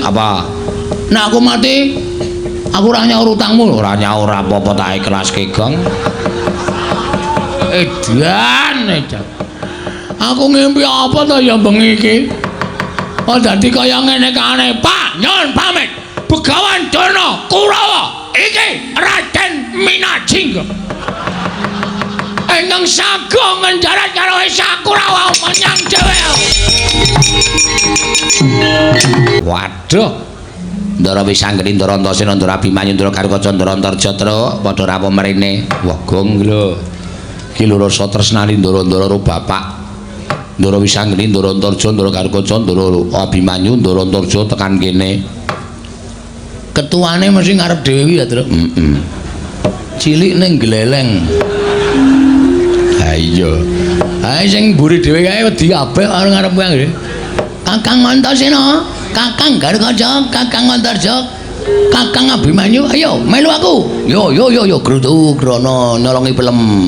Apa? Nek aku mati, aku ora nyaur utangmu. Ora nyaur apa-apa, tak ikhlaske, Gong. Edan, edan. Aku ngimpi apa to ya bengi iki? Oh, dadi kaya ngene kane. Pak, nyun pamit. Begawan Durna Kurawa iki Raden Minajingga. Ingkang sago ngenjarat karo Esa Kurawa menyang dhewe. Waduh. Ndara Wisanggeni, Ndara Antasena, Ndara Abimanyu, Ndara Garukaca, Ndara Antarja, Truk, padha rawuh mrene. Wah, gong lho. Ki lho rasa tresnani ndara-ndara karo bapak. Ndara Wisanggeni, Ndara Antarja, Ndara Garukaca, Ndara Abimanyu, Ndara Antarja tekan kene. Ketuane mesti ngarep dhewe ya, Truk. Heeh. Cilik ning gleleng. Ha iya. Ha sing mburi dhewe kae wedi kabeh karo ngarep kuwi. Kakang Antasena, Kakang Garukaca, Kakang Antarja, Kakang Abimanyu, ayo melu aku. Yo yo yo yo grutu grono nyolongi pelem.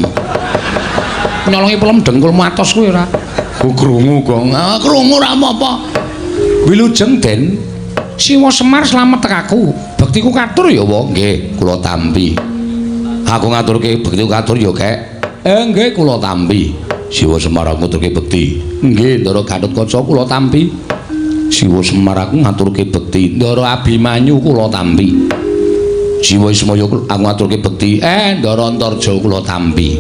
Nyolongi pelem dengkulmu atos kuwi ora? Ku krungu, Gong. Ah, krungu ora apa-apa. Wilujeng, Den. Siwa Semar slamet tekaku. Bektiku katur ya, wa? Nggih, kula tampi. Aku ngaturke bektiku katur ya, Kek. Nggih, kula tampi. Siwa Semar aku ngaturke bekti. Nggih, Ndara Gatotkaca kula tampi. Siwa Semar aku ngaturke bekti. Ndara Abimanyu kula tampi. Siwa Ismaya aku ngaturke bekti. Ndara Antarja kula tampi.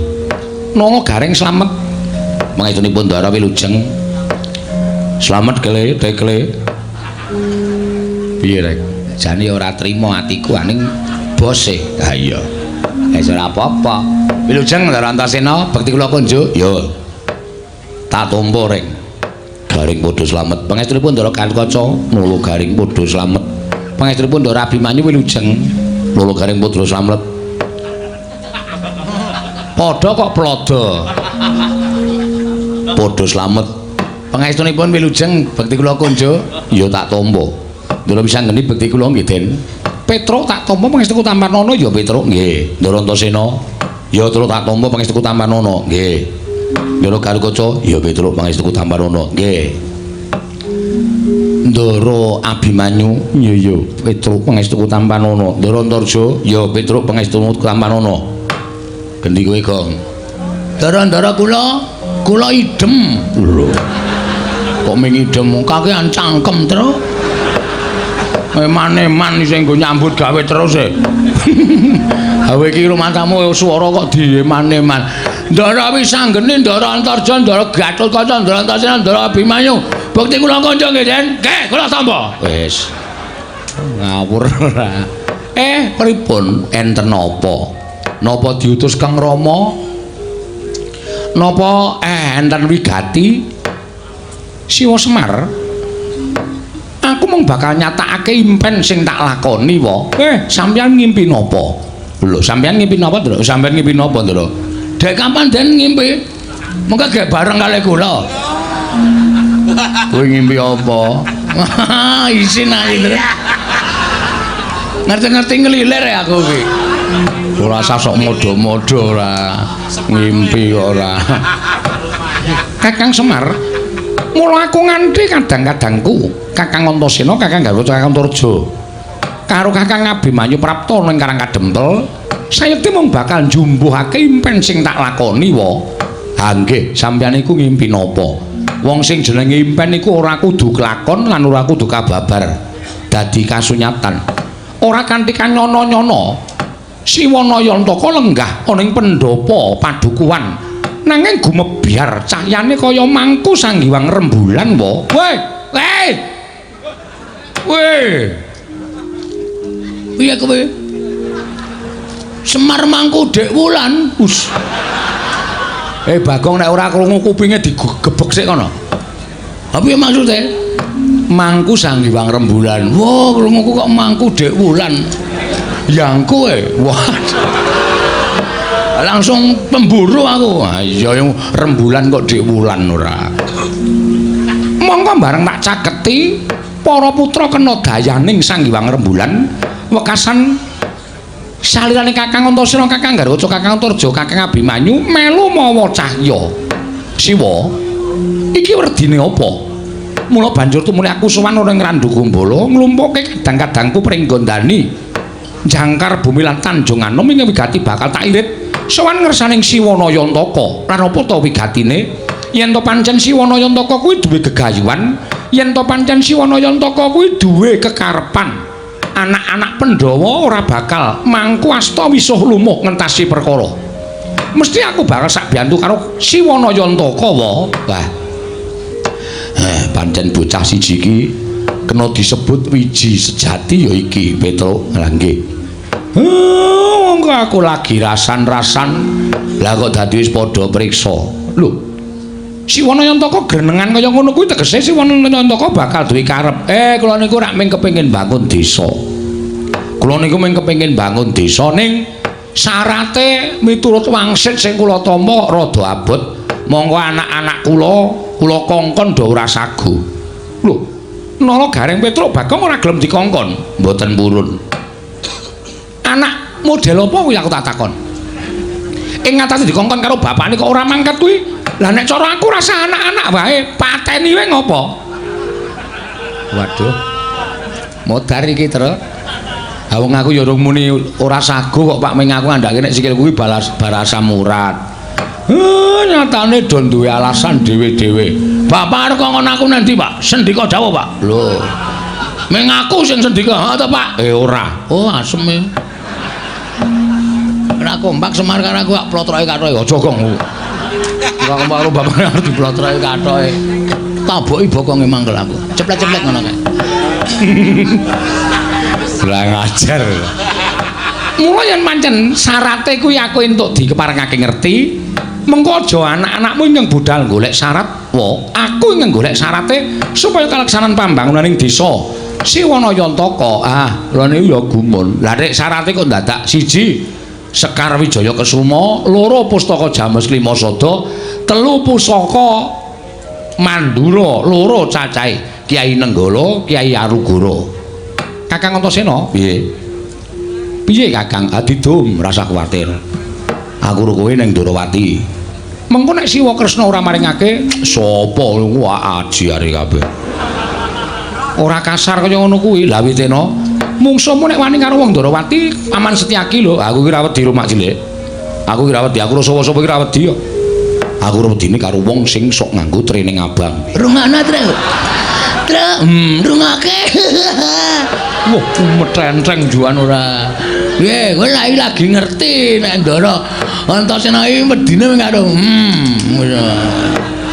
Nala Gareng slamet. Mangestunipun Ndara wilujeng. Slamet kele tekle. Piye rek? Jane ora trima atiku aning bose. Ha iya. Wis ora apa-apa. Wilujeng Ndara Antasena, bekti kula kunjuk. Yo. Tak tampa reng. Garing padha slamet. Pangestunipun Ndara Gatotkaca, nala Garing padha slamet. Pangestunipun Ndara Abimanyu wilujeng, nala Garing padha slamet. Padha kok plodo. Padha slamet. Pangestunipun wilujeng, bekti kula kunjuk. Ya tak tampa. Ndara Wisanggeni bekti kula nggih, Den. Petruk tak tampa pangestuku tampanana ya, Petruk nggih. Ndara Antasena ya Truk tak tampa pangestuku tampanana nggih. Ndara Garukaca ya Petruk pangestuku tampanana nggih. Ndara Abimanyu ya ya Petruk pangestuku tampanana. Ndara Antarja ya Petruk pangestuku tampanana. Gendi kowe, Gong. Ndara-ndara kula kula idem. Lho. Kok ming idem kakean cangkem, Truk. Eman-eman sing nggo nyambut gawe terus e. Hawe iki rumatamu swara kok dieman-eman. Ndara Wisanggeni, Ndara Antarja, Ndara Gatotkaca, Ndara Antasena, Ndara Abimanyu. Bekti kula kanca nggih, Den. Nggih, kula tampa. Wis. Ngawur ora. Pripun? Enten napa? Napa diutus Kang Rama? Napa enten wigati? Siwa Semar. Aku mung bakal nyatakake impen sing tak lakoni wa. Sampeyan ngimpi napa? Lho, sampeyan ngimpi napa, Ndra? Sampeyan ngimpi napa, Ndra? Dek kapan Den ngimpi? Mengko gek bareng kalih kula. Kowe ngimpi apa? Isin ae, Ndra. Ngerti-ngerti ngelilir ya aku iki. Ora usah sok modho-modho ora. Ngimpi kok ora. Kakang Semar, mula aku nganti kadang-kadangku Kakang Antasena, Kakang Garuda, Kakang Antarja karo Kakang Abimanyu Prapta ning Karang Kadempel, sayekti mung bakal njumbuhake impen sing tak lakoni wa. Ha nggih, sampeyan iku ngimpi napa? Wong sing jenenge impen iku ora kudu kelakon lan ora kudu kababar dadi kasunyatan. Ora kanthi kanyono-nyono Siwa Nayantaka lenggah ana ing pendhapa padukuhan nanging gumebyar cahyane kaya mangku sanggiwang rembulan wa. Weh, weh. Weh. Piye kowe? Semar mangku Dek Wulan. Us. Bagong nek ora krungu kupinge digebek sik kono. Ha piye maksude? Mangku sanggiwang rembulan. Wah, krunguku kok mangku Dek Wulan. Yangku e. Wah. Langsung pemburu aku. Ha iya rembulan kok Dek Wulan ora. Mongko bareng tak caketi para putra kena dayaning Sang Hyang Rembulan wekasan salirane Kakang Antasena, Kakang Garwaca, Kakang Antarja, Kakang Abimanyu melu mawa cahya. Siwa, iki werdine apa? Mula banjur tumuli aku sowan ora ing Randu Kumbala nglumpukke kadang-kadangku pringgondani jangkar bumi lan Tanjung Anom ing wigati bakal tak irit sowan ngersaning Siwana Yantaka. Lan apa ta wigatine? Yen to pancen Siwana Yantaka kuwi duwe gegayuhan, yen to pancen Siwana Yantaka kuwi duwe kekarepan, anak-anak Pandhawa ora bakal mangku asta wisuh lumuh ngentasi perkara. Mesti aku bakal sak biyantu karo Siwana Yantaka wa. Wah. Pancen bocah siji iki kena disebut wiji sejati ya iki, Petruk. Lah nggih. Wong aku lagi rasan-rasan. Lah kok dadi wis padha priksa. Lho. Siwana Yantaka grenengan kaya ngono kuwi tegese Siwana Yantaka bakal duwe karep. Kula niku rak mung kepengin bangun desa. Kula niku mung kepengin bangun desa ning syarate miturut wangsit sing kula tampa rada abot. Monggo anak-anak kula kula kongkon do ora sagu. Lho, nala Gareng Petruk Bagong ora gelem dikongkon. Mboten purun. Anak model apa kuwi aku tak takon. Ing ngatasi dikongkon karo bapakne kok ora mangkat kuwi. Lah nek cara aku rasa anak-anak wae pateni wae ngopo? Waduh. Modar iki, Truk. Ha wong aku ya urung muni ora sagu kok Pak, ming aku ngandhake nek sikilku kuwi balas barasa murat. Nyatane do duwe alasan dhewe-dhewe. Bapak arep kongkon aku nang ndi, Pak? Sendika dawuh, Pak. Lho. Ming aku sing sendika, ha ta, Pak? Ora. Oh, asem e. Ora kompak Semar karo aku kok plotroke kathoke. Aja gong. Ora kompak karo bapak arep diplotroke kathoke. Taboki bokonge mangkel aku. Ceplek-ceplek ngono kae. Lah ngajar. Mula yen pancen syarate kuwi aku entuk dikeparengake ngerti, mengko aja anak-anakmu ingkang budal golek syarat, wa aku ingkang golek syarate supaya kalaksanan pambangunan ing desa Siwana Yantaka. Ah, lha niku ya gumun. Lah nek syarate kok dadak siji Sekar Wijaya Kesuma, loro Pustaka Jamus Lima Sada, telu Pusaka Mandura, loro cacahe Kyai Nenggala, Kyai Arugara. Kakang Antasena, piye? Piye Kakang? Adidum, rasa kuwatir. Aku ro kowe ning Ndorowati. Mengko nek Siwa Kresna ora maringake, sapa wah aji are kabeh. Ora kasar kaya ngono kuwi. Lah witena, mungsuhmu nek wani karo wong Ndorowati, Paman Setyaki lho. Aku ki ra wedi rumah cilik. Aku ki ra wedi, aku ro sapa-sapa ki ra wedi kok. Aku ro wedine karo wong sing sok nganggo training abang. Rungokno, Truk. Truk, rungokake. Wah, metenteng juan ora. Piye, kowe lagi ngerti nek Ndara Antasena iki wedine mung karo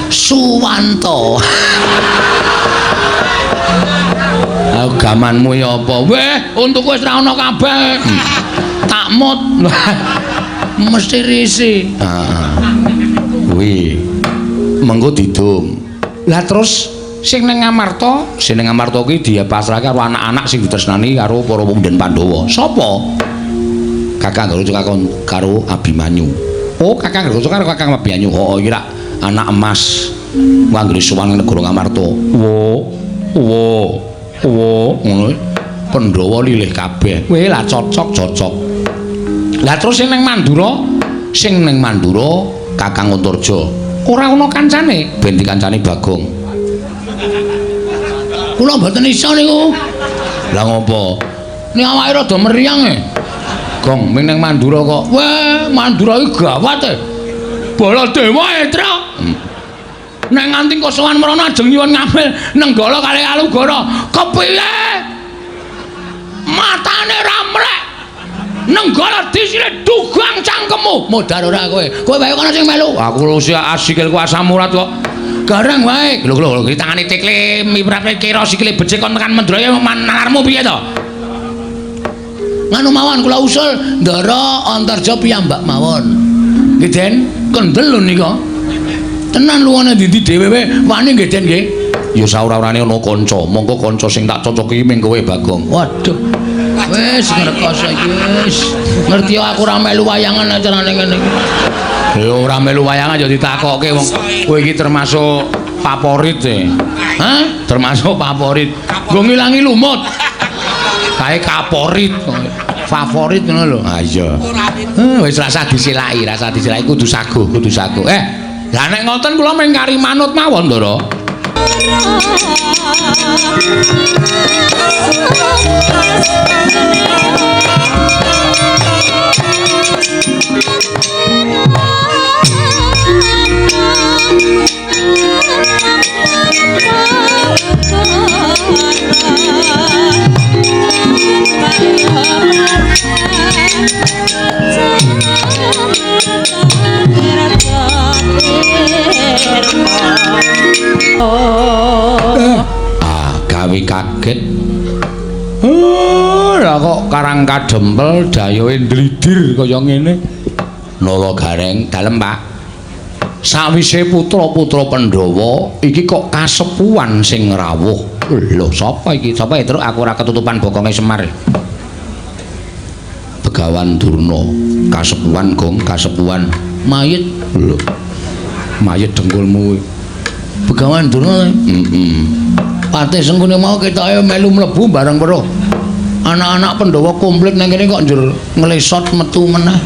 Suwanto. Agamanmu ya apa? Weh, untukku wis ra ono kabeh. Tak mut. Mesti risi. Heeh. Kuwi mengko didum. Lah terus sing ning Ngamarta, sing ning Ngamarta kuwi dipasrahke karo anak-anak sing ditresnani karo para pemuda Pandhawa. Sapa? Kakang Garuda karo Abimanyu. Oh, Kakang Garuda karo Kakang Abimanyu. Oh, iki rak anak emas. Anggere sowan ning negara Ngamarta. Wo, wo, wo, ngono. Pandhawa lilih kabeh. Weh, lah cocok, cocok. Lah terus sing ning Mandura, sing ning Mandura Kakang Antarja. Ora ana kancane, ben dikancani Bagong. Kula mboten iso niku. Lah ngopo? Nek awake rada meriang e. Gong, ming ning Mandura kok. Weh, Mandura iki gawat e. Baladewa e, Truk. Nek nganti kosowan mrono ajeng nyuwun ngambil Nenggala kalih Alugara. Kepiye? Matane ra mrek. Nenggala disile dugang cangkemmu. Modar ora kowe. Kowe wae kono sing melu. Aku usia sikilku asam urat kok. Gareng wae. Lho lho, iki tangane tekle miprate kira sikile becik kon tekan Mendraya nalarmu piye to? Nganu mawon kula usul Ndara Antarja piyambak mawon. Nggih Den, kendel lho nika. Tenan luwane ndi-ndi dhewe wae wani nggih Den nggih. Ya saora-orane ana kanca, monggo kanca sing tak cocoki ming kowe Bagong. Waduh. Wis ngrekoso iki wis. Ngerti aku ora melu wayangan acarane ngene iki. Ya ora melu wayangan ya ditakokke wong kowe iki termasuk favorit e. Hah? Termasuk favorit. Nggo ngilangi lumut. Kae kaporit. Favorit ngono lho. Ha iya. Wis rasa disilaki, rasa disilaki kudu saguh, kudu saguh. Lah nek ngoten kula mung kari manut mawon, Ndara. Gawe kaget. Lah kok Karang Kadempel dayohe ndlidir kaya ngene. Nala Gareng, dalem Pak. Sawise putra-putra Pandhawa iki kok kasepuhan sing rawuh. Lho sapa iki? Sapa Truk? Aku ora ketutupan bokonge Semar. Begawan Durna, kasepuhan gong, kasepuhan mayit. Lho. Mayit dengkulmu kuwi. Begawan Durna. Heeh. Patih Sengkuni mau ketoke melu mlebu bareng weruh. Anak-anak Pandhawa komplit nang kene kok njur nglesot metu meneh.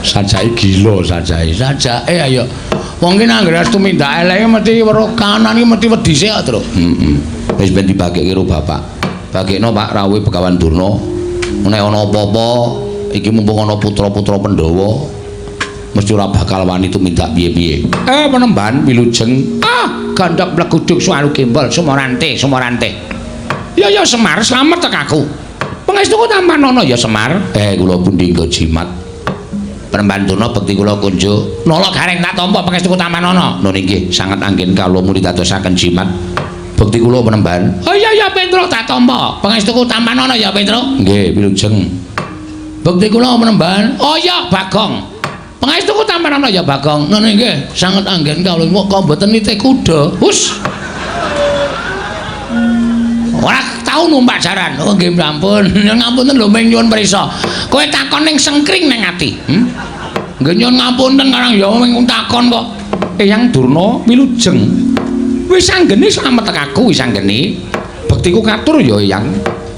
Sajake gila sajake. Sajake ayo. Wong ki nang anggere tumindak eleke mesti weruh kanan iki mesti wedi sik kok, Truk. Heeh. Wis ben dibagekke karo bapak. Bagekno Pak rawuhe Begawan Durna. Nek ana apa-apa iki mumpung ana putra-putra Pandhawa mesti ora bakal wani tumindak piye-piye. Penemban wilujeng. Ah, gandhok mleguduk suwaru gembol sumorante, sumorante. Ya ya Semar, slamet tek aku. Pangestuku tampanana ya Semar. Kula pundi nggo jimat. Penemban Durna bekti kula kunjuk. Nala Gareng tak tampa pangestuku tampanana. Nun inggih, sanget anggen kawula muni dadosaken jimat. Bekti kula penemban. Oh iya ya Petruk tak tampa. Pangestuku tampanana ya Petruk. Nggih, wilujeng. Bekti kula penemban. Oh iya Bagong. Pangestuku tampanana ya Bagong. Nun inggih, sanget anggen kawula kok mboten nitih kuda. Hus. Ora tau numpak jaran. Oh nggih ampun. Ngapunten lho ming nyuwun prisa. Kowe takon ning sengkring ning ati. Nggih nyuwun ngapunten karang ya ming takon kok. Eyang Durna wilujeng. Wis anggene slamet tek aku wis anggene. Bektiku katur ya Eyang.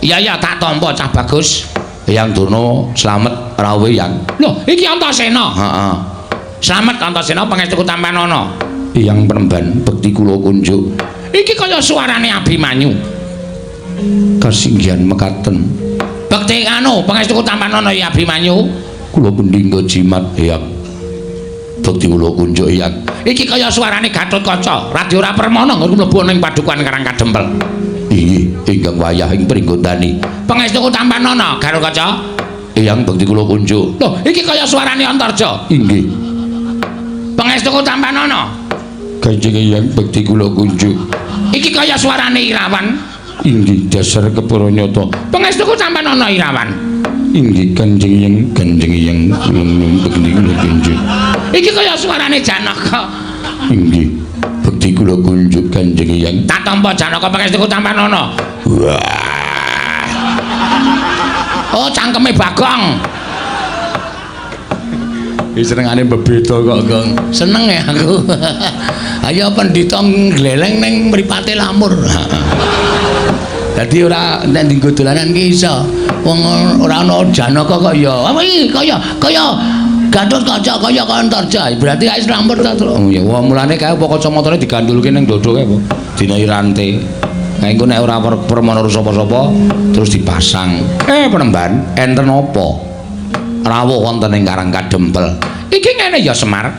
Iya ya tak tampa cah bagus. Eyang Durna slamet rawuh Eyang. Lho iki Antasena. Heeh. Slamet Antasena pangestuku tampanana. Eyang Penemban bekti kula kunjuk. Iki kaya suarane Abimanyu. Kasinggihan mekaten. Bekti anu pangestuku tampanana ya Abimanyu. Kula pundi nggo jimat Eyang. Bekti kula kunjuk Eyang. Iki kaya suarane Gatotkaca, Radya ora permana nggon mlebu ning padukuhan Karang Kadempel. Inggih, ingkang wayah ing pringgondani. Pangestuku tampanana Gatotkaca. Eyang bekti kula kunjuk. Lho, iki kaya suarane Antarja. Inggih. Pangestuku tampanana. Kanjeng Eyang bekti kula kunjuk. Iki kaya suarane Irawan. Inggih, dasar kepara nyata. Pangestuku tampanana Irawan. Inggih, Kanjeng Eyang, Kanjeng Eyang kula bekti kula kunjuk. Iki kaya suarane Janaka. Inggih, bekti kula kunjuk Kanjeng Eyang. Tak tampa Janaka pangestuku tampanana. Wah. Oh, cangkeme Bagong. Iki senengane bebeda kok, Gong. Seneng ya aku. Ayo pendhita ngleleng ning mripate lamur. Dadi ora nek nggo dolanan ki iso. Wong ora ana Janaka kok ya. Apa iki kaya kaya Gatotkaca kaya Antarja. Berarti wis lamur ta, Truk. Oh ya, wong mulane kae apa kacamatane digandulke ning dada kae apa? Dinahi rante. Nah engko nek ora permana sapa-sapa terus dipasang. Penemban, enten apa? Rawuh wonten ing Karang Kadempel. Iki ngene ya Semar.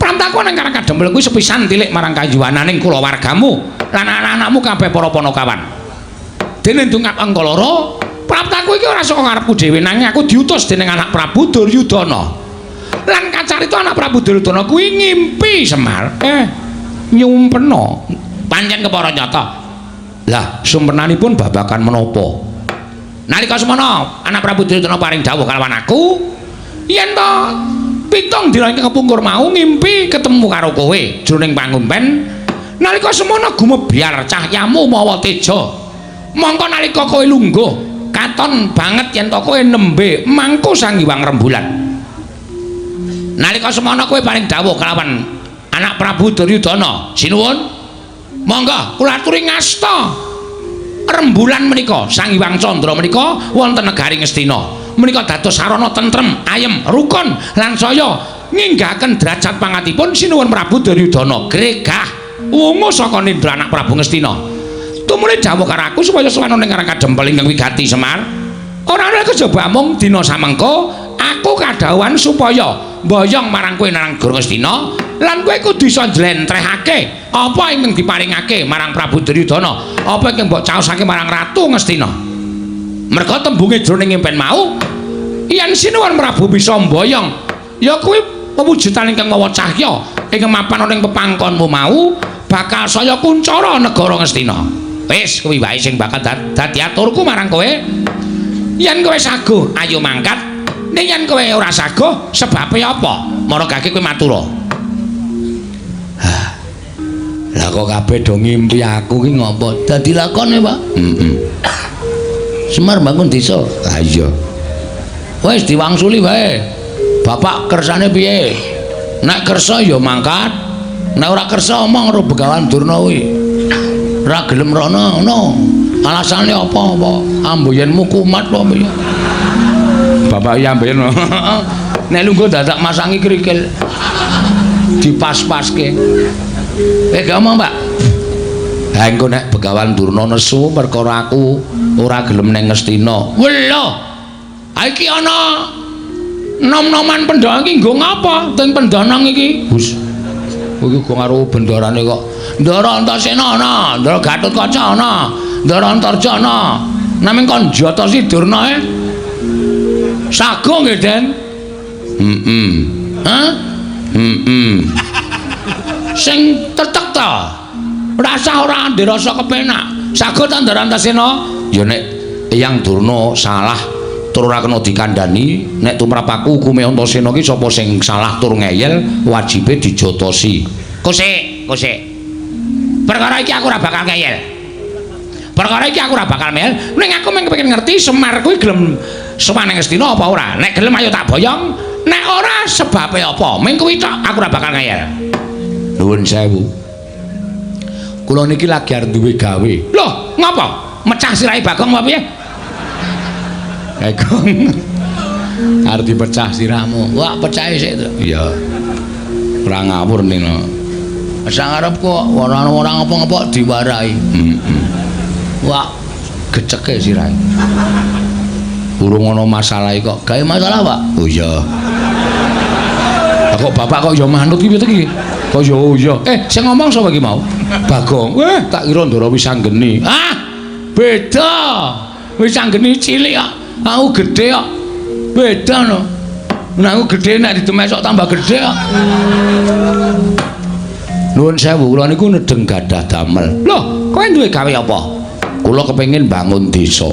Prantaku nang Karang Kadempel kuwi sepisan tilik marang kayuwananing kulawargamu lan anak-anakmu kabeh para panakawan. Dene ndungap angka loro, praptaku iki ora saka ngarepku dhewe nanging aku diutus dening anak Prabu Duryudana. Lan kacarita anak Prabu Duryudana kuwi ngimpi Semar. Nyumpena. Pancen kepara nyata. Lah, sumpenanipun babagan menapa? Nalika semana anak Prabu Duryudana paring dawuh kalawan aku, yen to pitung dina ingkang kepungkur mau ngimpi ketemu karo kowe jroning pangumpen. Nalika semana gumebyar cahyamu mawa teja. Mongko nalika kowe lungguh katon banget yen to kowe nembe mangku Sang Hyang Rembulan. Nalika semana kowe paring dawuh kalawan anak Prabu Duryudana, sinuwun monggo kula aturi ngasta rembulan menika Sang Hyang Candra menika wonten negari Ngastina. Menika dados sarana tentrem, ayem, rukun lan saya nginggahaken derajat pangatipun sinuwun Prabu Duryudana. Gregah wungu saka nindra anak Prabu Ngastina. Tumuli dawuh karo aku supaya sowan ning Karang Kadempel ingkang wigati Semar. Ora ana kejaba mung dina samengko aku kadhawuhan supaya mboyong marang kowe nang negara Ngastina lan kowe kudu iso njlentrehake apa ingkang diparingake marang Prabu Duryudana, apa ingkang mbok caosake marang Ratu Ngastina. Merga tembunge jroning impen mau yen Sinuwun Prabu bisa mboyong ya kuwi pewujudan ingkang mawa cahya ingkang mapan ana ing pepangkonmu mau bakal saya kuncara negara Ngastina. Wis kuwi wae sing bakal dadi aturku marang kowe. Yen kowe saguh ayo mangkat, ning yen kowe ora saguh sebabe apa? Maragake kowe matura. Hah. Lah kok kabeh do ngimpi aku ki ngopo? Dadi lakone, Pak. Heeh. Semar bangun desa. Ha iya. Wis diwangsuli wae. Bapak kersane piye? Nek kersa ya mangkat. Nek ora kersa omong karo Begawan Durna kuwi. Ora gelem rono ngono. Alasane apa apa? Amboyenmu kumat apa piye? Bapak iya amboyen. Nek lungguh dadak masangi krikil. Dipas-paske. Gak omong, Pak. Ha engko nek Begawan Durna nesu perkara aku ora gelem ning Ngastina. Welo. Ha iki ana nom-noman Pandhawa iki nggo ngapa? Teng Pendanang iki. Hus. Iki go karo bendarane kok. Ndara Antasena ana, Ndara Gatotkaca ana, Ndara Antarja ana. Naming kon jotosi Durna e. Sago nggih, Den. Heeh. Hah? Heeh. Sing tetek ta. Rasa ora ndirasa kepenak. Sago ta Ndara Antasena? Ya nek Eyang Durna salah tur ora kena dikandhani, nek tumrap aku hukume Antasena ki sapa sing salah tur ngeyel wajibe dijotosi. Kosek, kosek. Perkara iki aku ora bakal ngeyel. Perkara iki aku ora bakal ngeyel, ning aku mung kepengin ngerti Semar kuwi gelem sowan ning Ngastina apa ora. Nek gelem ayo tak boyong, nek ora sebabe apa? Mung kuwi tok aku ora bakal ngeyel. Nuwun sewu. Kula niki lagi arep duwe gawe. Loh, ngapa? Mecah sirahe Bagong apa piye? Bagong. Arep dipecah sirahmu. Wah, pecahe sik to. Iya. Ora ngawur nino. Sak arep kok ora ora ngapa-ngapa diwarahi. Heeh. Wah, geceke sirahe. Urung ana masalah kok. Gawe masalah, Pak? Oh iya. Lah kok bapak kok ya manut ki piye iki? Kok ya oh iya. Sing ngomong sapa iki mau? Bagong. Tak kira Ndara Wisanggeni. Ah, beda. Wisanggeni cilik kok. Aku gedhe kok. Beda no. Nek aku gedhe nek didemesok tambah gedhe kok. Nuwun sewu, kula niku nedeng gadah damel. Loh, kowe duwe gawe apa? Kula kepengin bangun desa.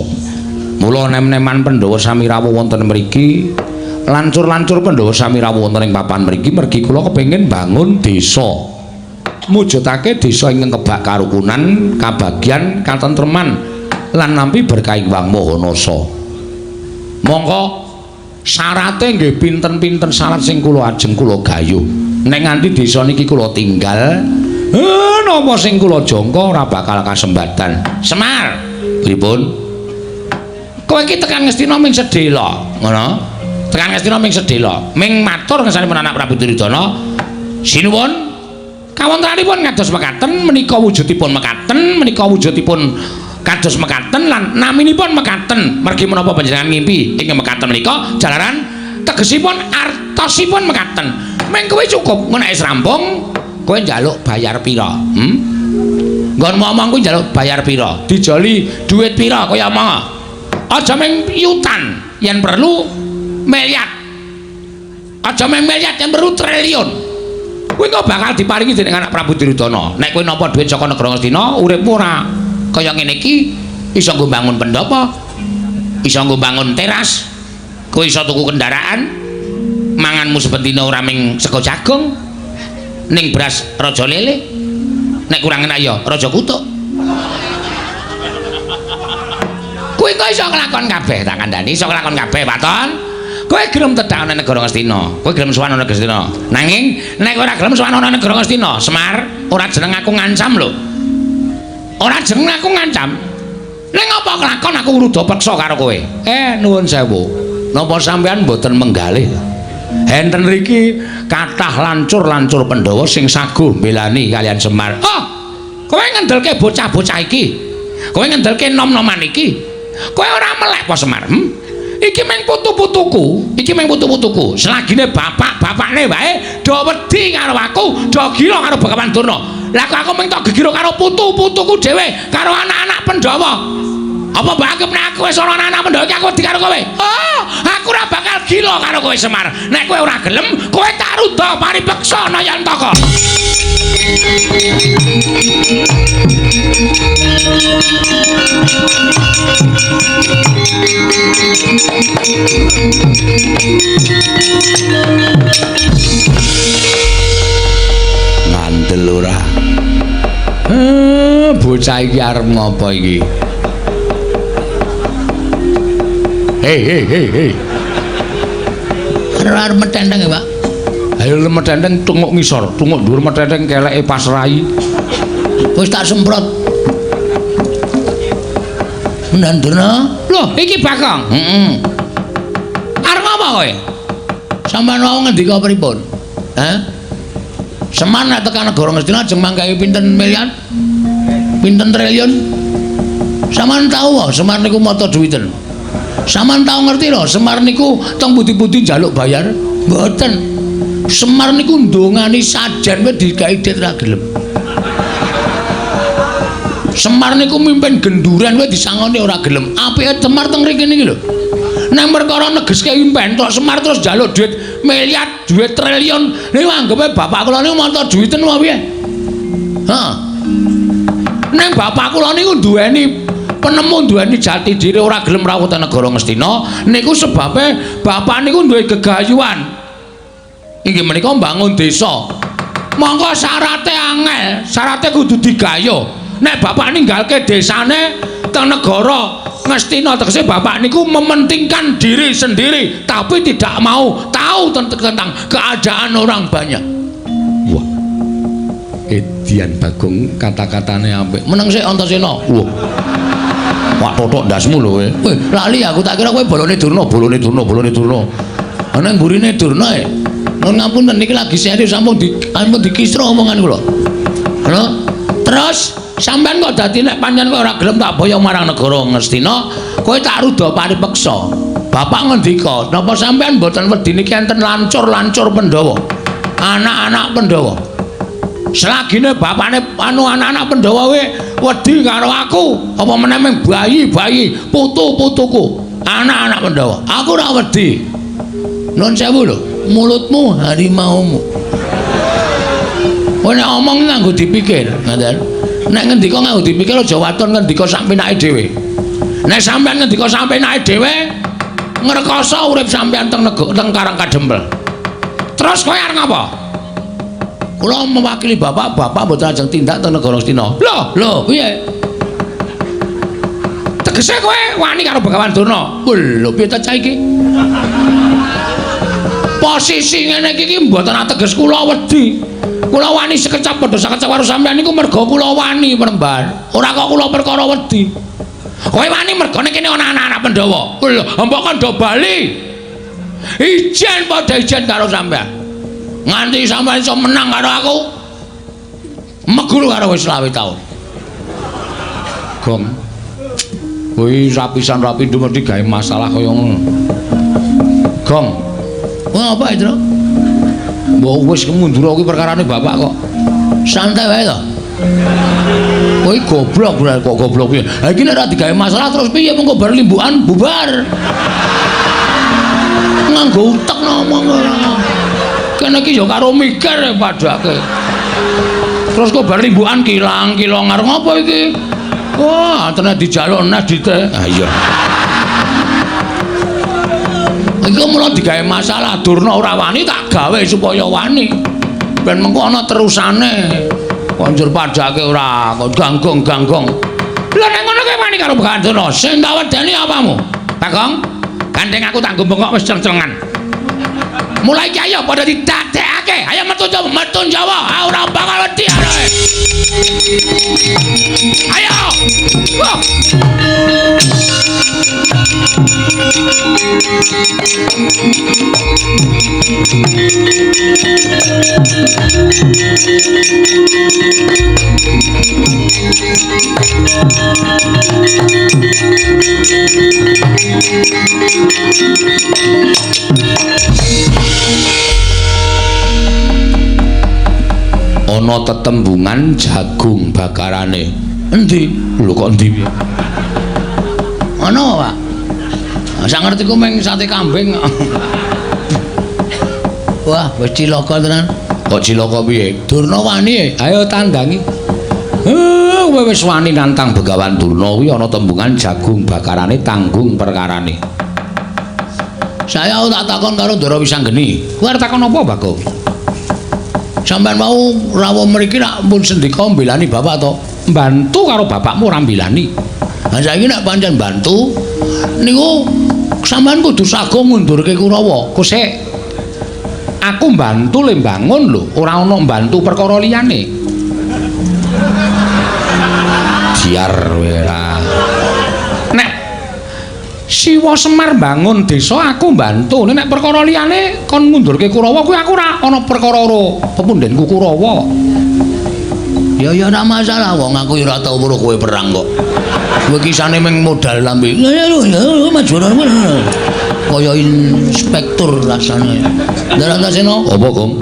Mula nem-neman Pandhawa sami rawuh wonten mriki, lancur-lancur Pandhawa sami rawuh wonten ing papan mriki mergi kula kepengin bangun desa. Mujudake desa ingkang kebak karukunan, kabagyan, katentreman lan nampi berkah Hyang Maha Nasa. Mongko syarate nggih pinten-pinten syarat sing kula ajeng kula gayuh. Nek nganti desa niki kula tinggal, napa sing kula jangka ora bakal kasembatan. Semar, pripun? Kowe iki tekan Ngastina ming sedhela, ngono? Tekan Ngastina ming sedhela, ming matur ngersanipun anak Prabu Duryudana. Sinuwun, kawontenanipun kados mekaten menika wujudipun mekaten, menika wujudipun kados mekaten lan naminipun mekaten. Mergi menapa panjenengan ngimpi ing mekaten menika jalaran tegesipun artosipun mekaten. Ming kowe cukup, ngono nek wis rampung kowe njaluk bayar pira? Nggon ngomong kuwi njaluk bayar pira? Dijoli dhuwit pira kowe omong? Aja mung yutan, yen perlu miliar. Aja mung miliar, yen perlu triliun. Kuwi kok bakal diparingi dening anak Prabu Duryudana. Nek kowe nampa dhuwit saka negara Ngastina, uripmu ora kaya ngene iki, iso nggo bangun pendhapa, iso nggo bangun teras, kowe iso tuku kendaraan, manganmu saben dina ora ming sego jagung, ning beras raja lele, nek kurang enak ya raja kutuk. Kowe kok iso nglakon kabeh, tak kandhani iso nglakon kabeh, Waton. Kowe gelem tedhak ana negara Ngastina, kowe gelem sowan ana Ngastina. Nanging nek ora gelem sowan ana negara Ngastina, Semar, ora jeneng aku ngancam lho. Ora jeneng aku ngancam. Ning apa kelakon aku ngruda peksa karo kowe? Nuwun sewu. Napa sampean mboten menggalih? Enten riki kathah lancur-lancur Pandhawa sing saguh mbelani kalian Semar. Oh, kowe ngendelke bocah-bocah iki. Kowe ngendelke nom-noman iki. Kowe ora melek apa Semar? Iki mung putu-putuku, iki mung putu-putuku. Selagine bapak-bapakne wae do wedi karo aku, do gila karo Begawan Durna. Lah kok aku mung tok gegiro karo putu-putuku dhewe, karo anak-anak Pandhawa. Apa mbok anggap nek aku wis ana anak-anak Pandhawa iki aku wedi karo kowe? Oh, aku ora bakal gila karo kowe Semar. Nek kowe ora gelem, kowe tak rudha paripeksa Nayantaka. Ngandel ora? Bocah iki arep ngopo iki? Hei hei hei hei. Arep metenteng ya, Pak? Ayo metenteng tunguk ngisor, tunguk dhuwur metenteng keleke pas rai. Wis tak semprot. Ndan Durna? Loh, iki Bagong. Heeh. Arep ngopo kowe? Sampeyan wau ngendika pripun? Hah? Semar nek tekan negara Ngastina ajeng manggahi pinten miliar? Pinten triliun? Sampeyan tau wae Semar niku mata duwiten. Sampeyan tau ngerti lho, Semar niku teng pundi-pundi njaluk bayar? Mboten. Semar niku ndongani sajen wae digawe dit ra gelem. Semar niku mimpin genduren wae disangoni ora gelem. Apike Semar teng mriki niki lho. Nek perkara negeske impen tok Semar terus njaluk duit miliar, duit triliun. Niku anggepe bapak kula niku mata duwiten apa piye? Heeh. Ning bapak kula niku duweni penemu, duweni jati diri ora gelem rawuh teng negara Ngastina niku sebabe bapak niku duwe gegayuhan. Inggih menika mbangun desa. Monggo syarate angel, syarate kudu digayuh. Nek bapak ninggalke desane teng negara Ngastina tegese bapak niku mementingkan diri sendiri tapi tidak mau tahu tentang keadaan orang banyak. Wah. Edian Bagong kata-katane apik. Meneng sik Antasena. Wah. Wah totok ndasmu lho kowe. Weh, lali aku tak kira kowe bolone Durna, bolone Durna, bolone Durna. Ana mburine Durna e. Nuwun ngapunten niki lagi serius sampun dikisra omongan kula. Lho, terus sampean kok dadi nek pancen kowe ora gelem tak boyong marang negara Ngastina, kowe tak rudha paripeksa. Bapak ngendika, napa sampean mboten wedi niki enten lancur-lancur Pandhawa? Anak-anak Pandhawa. Selagine bapakne anu anak-anak Pandhawa kowe wedi karo aku, apa meneh mung bayi-bayi, putu-putuku, anak-anak Pandhawa. Aku ora wedi. Nuwun sewu lho, mulutmu harimaumu. Kowe nek omong nganggo dipikir, ngoten. Nek ngendika nganggo dipikir aja waton ngendika sak penake dhewe. Nek sampean ngendika sak penake dhewe, ngrekoso urip sampean teng teng Karang Kadempel. Terus kowe arep ngapa? Kula mewakili bapak, bapak mboten ajeng tindak teng negara Ngastina. Lho, lho, piye? Tegese kowe wani karo Begawan Durna? Lho, piye ta cah iki? Posisi ngene iki mboten ateges kula wedi. Kula wani sekecap padha sekecap karo sampean niku merga kula wani Premban. Ora kok kula perkara wedi. Kowe wani mergane kene ana anak-anak Pandhawa. Lho, mbok kandha bali. Ijen padha ijen karo sampean. Nganti sampean iso menang karo aku. Meguru karo wis 20 taun. Gong. Kuwi rapisan rapi mesti gawe masalah kaya ngono. Gong. Wah, apa itu? Mbok wis mundur kuwi perkarane bapak kok. Santai wae to. Kowe goblok kok goblok piye? Ha iki nek ora digawe masalah terus piye mengko bar limbukan bubar. Nganggo utek ngomong ora. Kene iki ya karo mikir padake. Terus kok bar limbukan kilang-kilong arep ngopo iki? Wah, tenan dijaluk nes dite. Ha iya. Iku mula digawe masalah Durna ora wani tak gawe supaya wani. Ben mengko ana terusane. Konjur padake ora kok ganggong-ganggong. Lha nek ngono kowe wani karo Begawan Durna, sing tak wedeni apamu? Bagong, gandeng aku tak bengok wis ceng-cengan. Mulai iki ayo padha didadekake. Ayo metu Jawa, metu Jawa. Ora bakal wedi arek. Ayo. Wah. Ana tetembungan jagung bakarane. Endi? Lho kok endi piye? Ana, Pak. Sak ngertiku mung sate kambing. Wah, wis cilaka tenan. Kok cilaka piye? Durna wani. Ayo tandangi. Kowe wis wani nantang Begawan Durna kuwi ana tembungan jagung bakarane tanggung perkarane. Saya tak takon karo Ndara Wisanggeni. Kowe arep takon apa, Bagong? Sampeyan mau rawuh mriki rak pun sendika mbelani bapak to? Bantu karo bapakmu ora mbelani. Lah saiki nek pancen bantu niku sampeyan kudu sago ngundurke Kurawa. Ku sik. Aku mbantu le mbangun lho, ora ana mbantu perkara liyane. Diar kowe ora. Nek Siwa Semar mbangun desa aku mbantu, nek perkara liyane kon ngundurke Kurawa kuwi aku ora ana perkara karo pepundhenku Kurawa. Ya ya ora masalah wong aku ora tau weruh kowe perang kok. Kowe kisane mung modal lambe. Ya ya maju kaya inspektur rasane. Ndara Antasena, apa, Gong?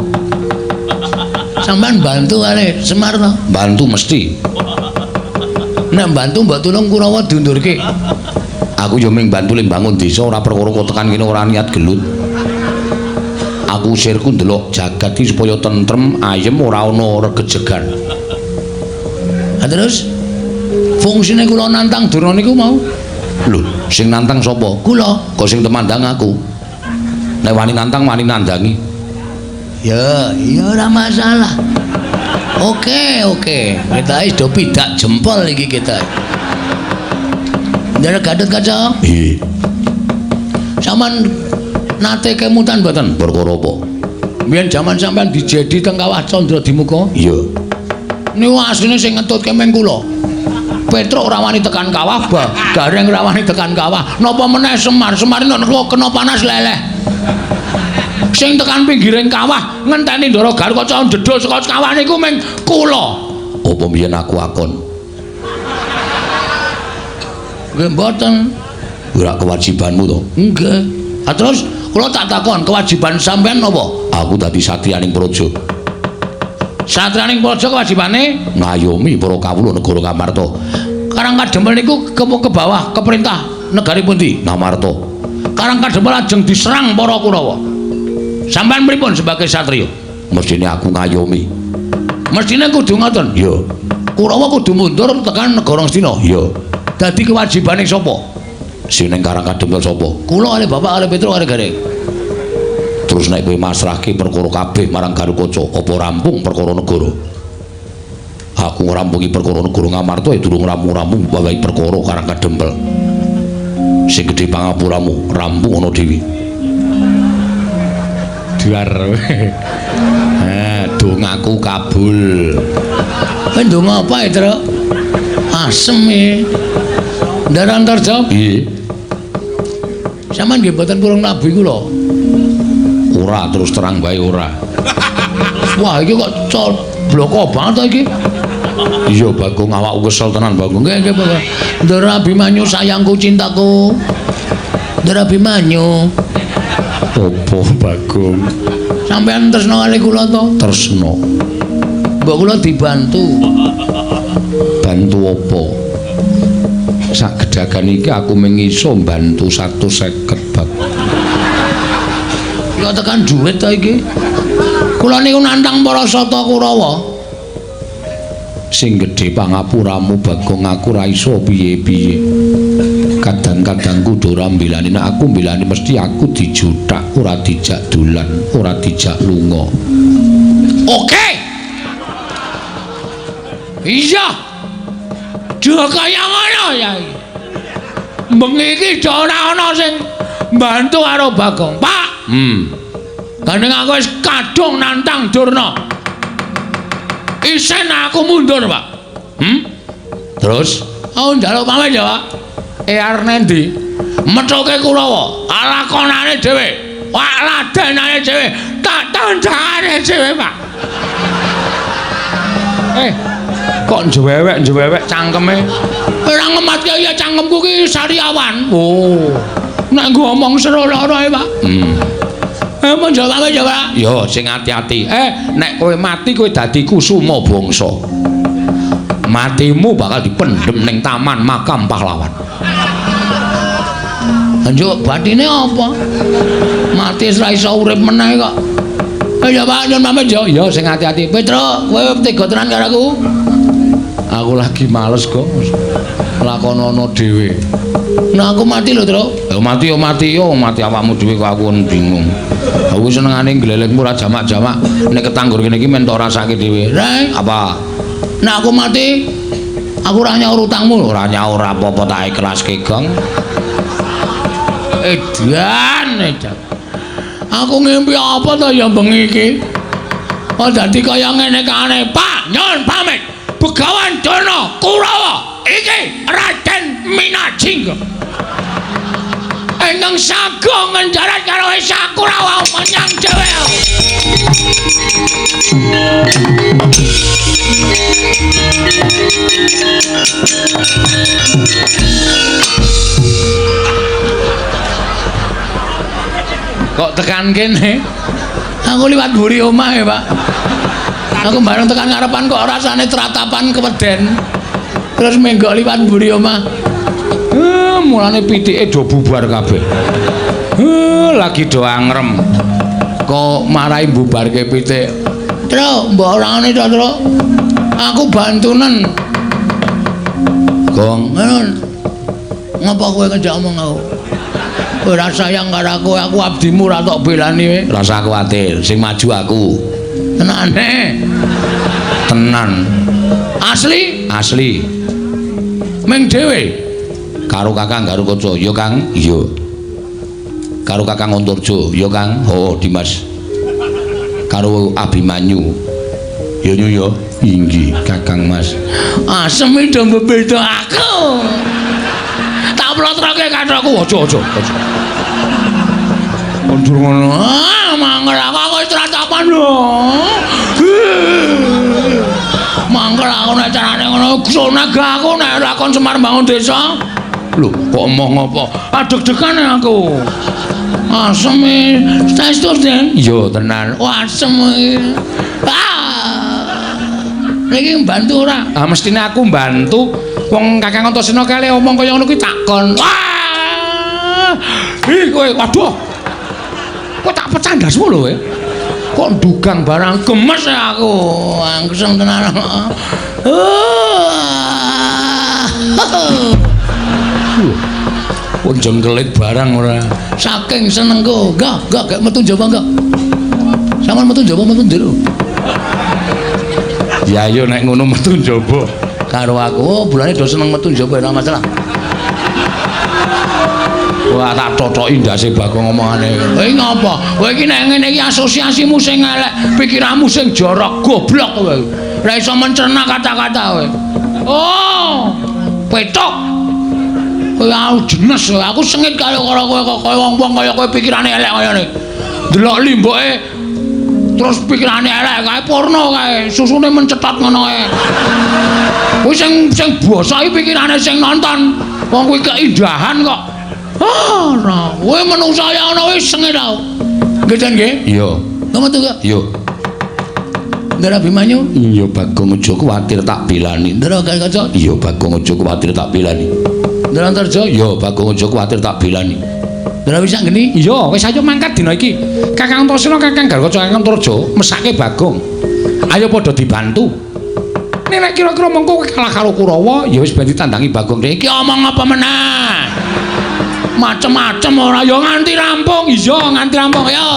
Sampeyan bantu kali Semar to? Bantu mesti. Nek bantu mbok tulung Kurawa diundurke. Aku yo mung bantu le mbangun desa ora perkara kok tekan kene ora niat gelut. Aku sirku ndelok jagat iki supaya tentrem, ayem ora ana regejegan. Ha terus fungsine kula nantang Durna niku mau. Lho, sing nantang sapa? Kula. Kok sing temandang aku. Nek wani nantang wani nandangi. Ya, ya ora masalah. Oke, oke. Kita wis do pidak jempol iki kita. Ndara Gatotkaca. Nggih. Sampeyan nate kemutan mboten? Perkara apa? Biyen jaman sampeyan dijedi teng Kawah Candra Dimuka. Iya. Niku asline sing ngetutke meng kula. Petruk ora wani tekan kawah, Gareng ora wani tekan kawah. Napa meneh Semar? Semar nek kena panas leleh. Sing tekan pinggiring kawah ngenteni Ndara Gatotkaca ndedul saka kawah niku meng kula. Apa mbiyen aku akon? Nggih mboten. Ora kewajibanmu to? Nggih. Ha terus kula tak takon, kewajiban sampean napa? Aku dadi satriyaning praja. Satriyaning praja kewajibane ngayomi para kawula negara Ngamarta. Karang Kadempel niku ke bawah ke perintah negari pundi? Ngamarta. Karang Kadempel lajeng diserang para Kurawa. Sampean pripun sebagai satriya? Mestine aku ngayomi. Mestine kudu ngoten. Iya. Kurawa kudu mundur tekan negara Ngastina. Iya. Dadi kewajibane sapa? Sing ning Karang Kadempel sapa? Kula kali bapak kali Petruk kali Gareng. Terus nek kowe masrahke perkara kabeh marang Gatotkaca, apa rampung perkara negara? Aku ngrampungi perkara negara Ngamarta ya durung rampung-rampung wae perkara Karang Kadempel. Sing gedhe pangapuramu rampung ana dhewe. Duar. Dongaku kabul. Kowe ndonga apa, Truk? Asem e. Ndara Antarja? Nggih. Sampeyan nggih mboten purung nabi kula. Ora, terus terang bae ora. Wah, iki kok bloko banget to iki. Iya, Bagong, awakku kesel tenan, Bagong. Nggih, nggih, Bagong. Ndara Abimanyu sayangku cintaku. Ndara Abimanyu. Apa, Bagong? Sampeyan tresna kali kula to? Tresna. Mbok kula dibantu. Bantu apa? Sak gedagan iki aku mung iso mbantu 150, Bagong. Kok tekan duit to iki? Kula niku nantang para sata Kurawa. Sing gedhe pangapuramu, Bagong, aku ora iso piye-piye. Kadang-kadang kudu ora mbelani, nek aku mbelani mesti aku dijuthak, ora dijak dolan, ora dijak lunga. Oke. Iya. Duh kaya ngono ya iki. Bengi iki ora ana sing mbantu karo Bagong. Pak. Gandeng aku wis kadung nantang Durna. Isen aku mundur, Pak. Terus? Aku njaluk pamit ya, Pak. Arep nendi? Methuke Kurawa, lakonane dhewe. Wak ladenane dhewe, tak tandangane dhewe, Pak. Kok njewewek-njewewek cangkeme. Ora ngematke ya cangkemku ki sariawan. Oh. Nek nggo omong seru ora ae, Pak. Mun jawab ya, Pak. Yo sing ati-ati. Nek kowe mati kowe dadi kusuma bangsa. Matimu bakal dipendhem ning taman makam pahlawan. Njuk batine apa? Mati wis ora iso urip meneh kok. Ya Pak, nyun pamit yo. Ya sing ati-ati. Petro, kowe tega tenan karo aku? Aku lagi males kok. Lakonono dhewe. Nah aku mati lho, Tru. Ya mati yo mati yo, mati awakmu dhewe kok aku bingung. Aku senengane glelengmu ora jamak-jamak. Nek ketanggur kene iki men tok rasake dhewe. Reng, apa? Nek aku mati, aku ora nyaur utangmu. Ora nyaur apa-apa tak ikhlaske, Gong. Edan, edan. Aku ngimpi apa to ya bengi iki? Oh dadi kaya ngene kane, Pak, nyun pamit. Begawan Durna Kurawa iki Raden Minajingga. Ingkang sago ngenjarat karo Esa Kurawa menyang dhewe. Kok tekan kene? Aku liwat mburi omah ya, Pak. Aku bareng tekan ngarepan kok rasane tratapan keweden. Terus menggok liwat mburi omah. Mulane pitike do bubar kabeh. Lagi do angrem. Kok marai bubarke pitik. Tru, mbok ora ngene to, Tru. Aku bantunen. Gong, ngapa kowe ngejak omong aku? Ora sayang karo aku, aku abdimu ora tok belani kowe. Rasa kuwatir, sing maju aku. Tenane. Tenan. Asli? Asli. Ming dhewe. Karo Kakang Garukaca, ya Kang? Iya. Karo Kakang Antarja, ya Kang? Oh, Dimas. Karo Abimanyu. Ya nyu ya. Inggih, Kakang Mas. Asem iki do mbeda aku. Tak plotroke kathokku, aja aja aja. Kondur ngono. Ah, mangkel aku wis tratapan lho. Mangkel aku nek carane ngono, sonaga aku nek ora kon Semar mbangun desa. Lho, kok emoh ngopo? Adeg-degan aku. Asem e, saestu, Den. Iya, tenan. Oh, asem iki. Ah. Niki mbantu ora? Ah, mestine aku mbantu. Wong Kakang Antasena kale omong kaya ngono kuwi takon. Wah! Ih, kowe waduh. Kowe tak pecah ndasmu lho kowe. Kok ndugang barang gemes aku. Angseng tenan. Pun jengkelit barang ora. Saking senengku. Enggak, enggak, gak metu njaba enggak. Sampeyan metu njaba metu njero. Ya ayo nek ngono metu njaba. Karo aku, oh, bulane do seneng metu njaba ora masalah. Wah, tak totoki ndase Bagong omongane. Kowe ngapa? Kowe iki nek ngene iki asosiasimu sing elek, pikiranmu sing jorok, goblok kowe. Ora iso mencerna kata-kata kowe. Oh, petok. Kowe aku jenes, aku sengit karo kowe kok kaya wong-wong kaya kowe pikirane elek kaya ngene. Delok limboke terus pikirane elek kae porno kae, susune mencetot ngono kae. Kuwi sing sing basa iki pikirane sing nonton. Wong kuwi keindahan kok. Ah, ora. Kowe menungsa ya ana wis sengit tau. Nggih, Den nggih? Iya. Ngono to, Kak? Iya. Ndara Abimanyu? Iya, Bagong aja kuwatir tak belani. Ndara Garukaca? Iya, Bagong aja kuwatir tak belani. Ndara Antarja? Iya, Bagong aja kuwatir tak belani. Ndara wis geni? Iya, wis ayo mangkat dina iki. Kakang Antasena, Kakang Garukaca, Kakang Antarja mesake Bagong. Ayo padha dibantu. Nek kira-kira mengko kowe kalah karo Kurawa, ya wis ben ditandangi Bagong. Iki omong apa meneh? Macem-macem ora ya nganti rampung. Iya, nganti rampung. Yo.